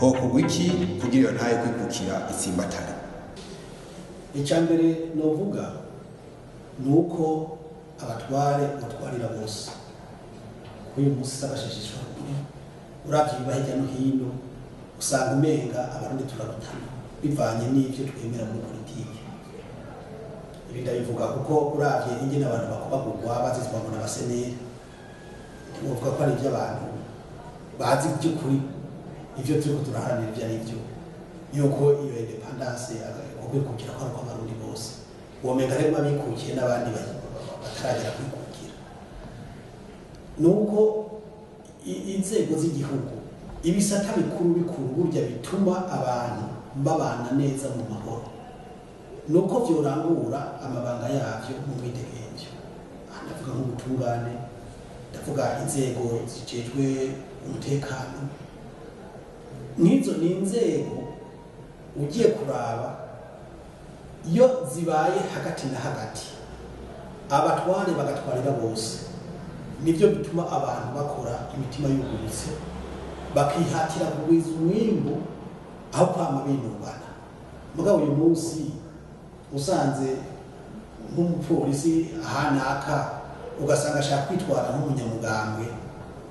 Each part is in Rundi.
Hokorwa iki kugira iyo ntahe kwikukira itsimbatare? Icya mbere novuga ni uko abatware batwarira bose. Kuri uyu munsi s'agashishishwa, uravye ibiba hirya no hino, usanga umenga Abarundi turarutana bivanye n'ivyo twemera muri politike. Ibi ndabivuga kuko uravye ingene abantu bakubagurwa bazizwa ngo n'abaseneri, ntiwovuga ko ari ivy'abantu bazi by'ukuri ivyo turiko turaharanira ivyo ari vyo, yuko iyo indépendance, ukwikukira ko ari ukw'Abarundi bose. Womenga rero abikukiye n'abandi bataragera kwikukira. Nuko inzego z'igihugu, ibisata bikuru bikuru burya bituma abantu babana neza mu mahoro, nuko vyorangura amabanga yavyo mu mwidegemvyo. Aha ndavuga nk'ubutungane, ndavuga inzego zijejwe umutekano. Nk'izo ni inzego ugiye kuraba, iyo zibaye hagati na hagati, abatware bagatwarira bose, nibyo bituma abantu bakora imitima yugurutse, bakihatira kugwiza umwimbu aho kwama binubana. Mugabo uyu munsi usanze nk'umupolisi ahanaka, ugasanga ashaka kwitwara nk'umunyamugambwe,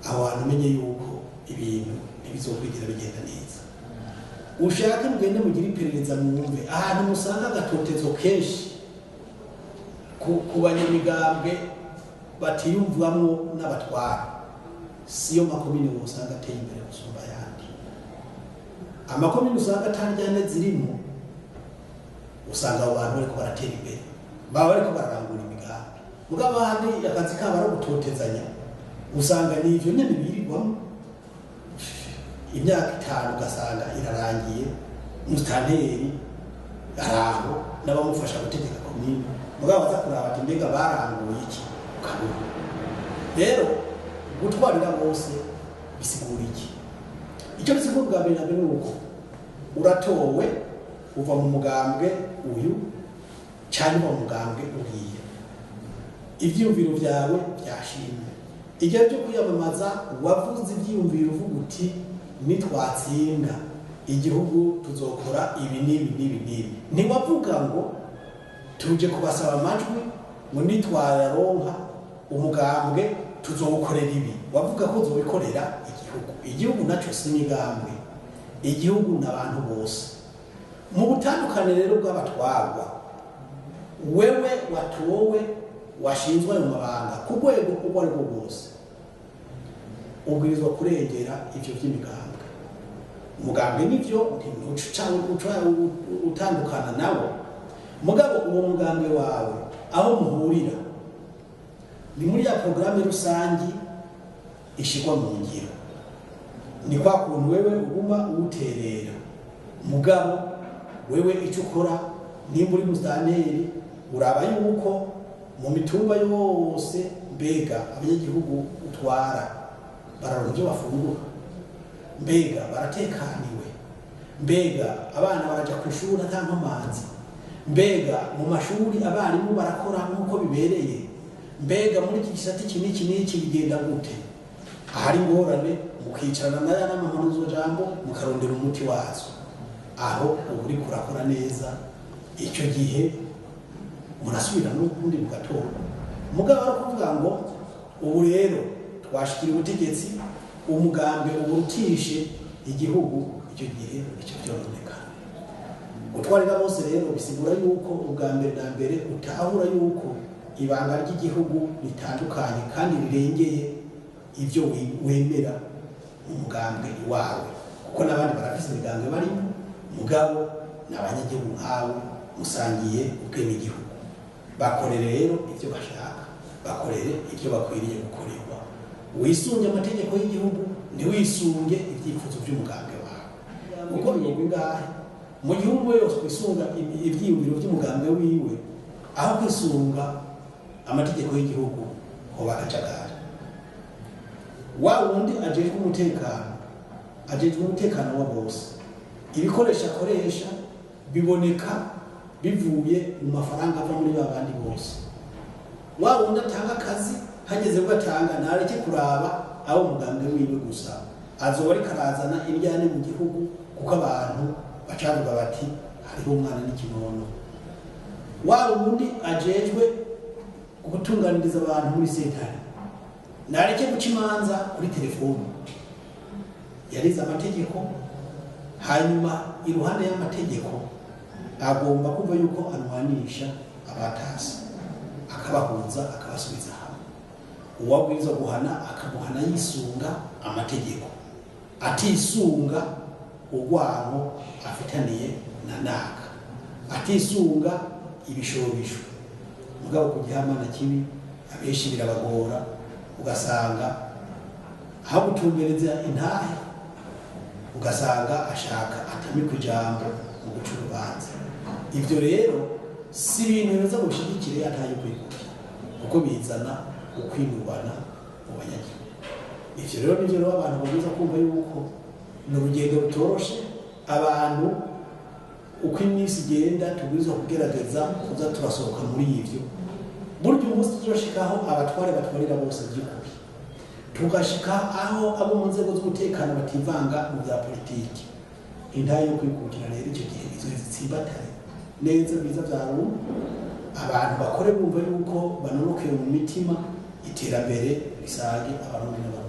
aho hantu umenye yuko ibintu ntibizokwigira bigenda neza. Ushake mugende mugire iperereza, mwumve ahantu musanga agatotezo kenshi ku banyamigambwe batiyumvamwo n'abatwara, siyo makomine wosanga ateye imbere gusumba ayandi. Amakomine usanga ataryane zirimo, usanga abo bantu bariko baratera imbere, baba bariko bararangura imigambi. Mugabo ahandi akazi kabo ari ugutotezanya, usanga ni ivyo nyene birirwamo. Imyaka 5 ugasanga irarangiye, musitanteri araho n'abamufasha gutegeka komine, mugabo baza kuraba ati: "Mbega baranguye iki?" Ukabura. Rero gutwarira bose bisigura iki? Icyo bisigura bwa mbere na mbere ni uko uratowe, uva mu mugambwe uyu cyangwa uva mu mugambwe uriya, ivyiyumviro vyawe vyashimwe. Igihe cyo kwiyamamaza wavuze ivyiyumviro, uvuga uti: "Nitwatsinda igihugu tuzokora ibi n'ibi n'ibi n'ibi." Ntiwavuga ngo tuje kubasaba amajwi, ngo nitwayaronka umugambwe tuzowukorera ibi. Wavuga ko uzobikorera igihugu. Igihugu naco si imigambwe, igihugu ni abantu bose. Mu butandukane rero bw'abatwarwa, wewe watowe, washinzwe ayo mabanga ku rwego urwo ari rwo rwose, ubwirizwa kurengera ivyo vy'imigambwe. Umugambwe nivyo ntuca utandukana nawo, mugabo uwo mugambwe wawe aho muhurira ni muri ya porogaramu rusangi ishirwa mu ngiro. Ni kwa kuntu wewe uguma uwuterera, mugabo wewe icyo ukora, nimba uri musitanteri, uraba yuko mu mitumba yose, mbega abanyagihugu utwara bararonka ibyo bafungura, mbega baratekaniwe, mbega abana baraja ku ishuri ata nkomanzi, mbega mu mashuri abarimu barakora nk'uko bibereye, mbega muri iki gisata iki n'iki n'iki bigenda gute. Ahari ingorane mukicarana nayo n'amamanuzajambo, mukarondera umuti wazo. Aho uba uriko urakora neza. Icyo gihe murasubira n'ukundi mugatorwa. Mugabo ari ukuvuga ngo ubu rero twashikira ubutegetsi, umugambwe uburutishe igihugu, icyo gihe icyo byononekana. Gutwarira bose rero bisigura yuko ubwa mbere na mbere utahura yuko ibanga ry'igihugu ritandukanye kandi rirengeye ibyo wemera mu mugambwe iwawe, kuko n'abandi barafise imigambwe barimo, mugabo ni abanyagihugu nkawe, musangiye ubwenegihugu. Bakorere rero ibyo bashaka, bakorere ibyo bakwiriye gukorerwa. Wisunge amategeko y'igihugu, ntiwisunge ibyifuzo by'umugambwe wawe, kuko imigwi ingahe mu gihugu yose kwisunga ivyiyumviro by'umugambwe wiwe aho kwisunga amategeko y'igihugu, hoba akajagari. Wa wundi ajejwe umutekano, ajejwe umutekano wa bose. Ibikoresho akoresha biboneka bivuye mu mafaranga ava muri ba bandi bose. Wa wundi atanga akazi, hageze ko atanga, ntareke kuraba abo umugambwe wiwe gusa, Azoba ariko arazana indyane mu gihugu, kuko abantu bacavuga bati hariho umwana n'ikinono. Wa wundi ajejwe gutunganiriza abantu muri sentare nareke guca imanza kuri telefoni. Yarize amategeko, hanyuma iruhande y'amategeko agomba kumva yuko anwanisha abatasi, akabahuza, akabasubiza hamwe. Uwabwirizwa guhana akamuhana yisunga amategeko, atisunga urwango afitaniye na naka, atisunga ibishobisho. Mugabo ku gihamana kibi abenshi birabagora, ugasanga aho gutumbereza intahe, ugasanga ashaka atamikwa ijambo mu guca urubanza. Ibyo rero si ibintu biza ngo bishigikire atayo kwikukira, kuko bizana ukwinubana mu banyagihugu. Ivyo rero nivyo rero abantu bagwiza kumva yuko ni urugendo rutoroshe. Abantu uko iminsi igenda tubwirizwa kugerageza kuza turasohoka muri ivyo. Burya umunsi tuzoshikaho abatware batwarira bose by'ukuri, tugashika aho abo mu nzego z'umutekano bativanga mu bya politiki, intahe yo kwikukira rero icyo gihe izo zitsimbatare neza byiza bya rumwe, abantu bakore bumva yuko banonokewe mu mitima, iterambere risange Abarundi n'Abarundi.